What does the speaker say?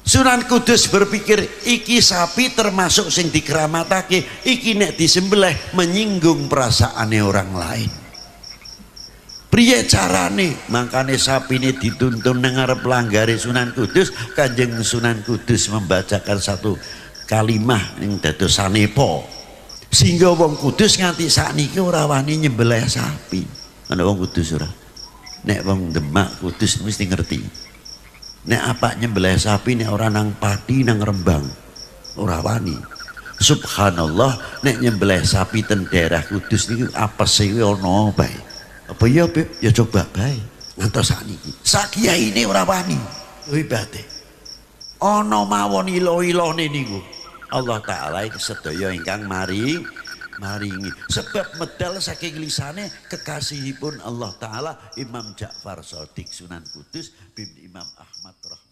Sunan Kudus berpikir iki sapi termasuk sing dikeramatake, iki nek disembelih menyinggung perasaane orang lain. Priye carane? Mangkane sapine dituntun nang ngarep langgare Sunan Kudus, Kanjeng Sunan Kudus membacakan satu kalimah ing dados sanepa. Sehingga wong Kudus nganti sakniki ora wani nyembelih sapi. Ana wong Kudus ora? Nek wong Demak Kudus mesti ngerti. Nek apa nyembelih sapi nek ora nang Pati nang Rembang ora wani. Subhanallah, nek nyembelih sapi ten daerah Kudus niku apese kuwi ana bae. Apa ya Beb? Ya coba bae. Ngantos sakniki. Sak kiyaine ora wani. HebatE. Ana mawon ilo-ilone niku. Allah Ta'ala iki sedaya ingkang maringi. Sebab medal saking lisane kekasihipun Allah Ta'ala Imam Ja'far Shadiq Sunan Kudus bin Imam Ahmad rahmatullah.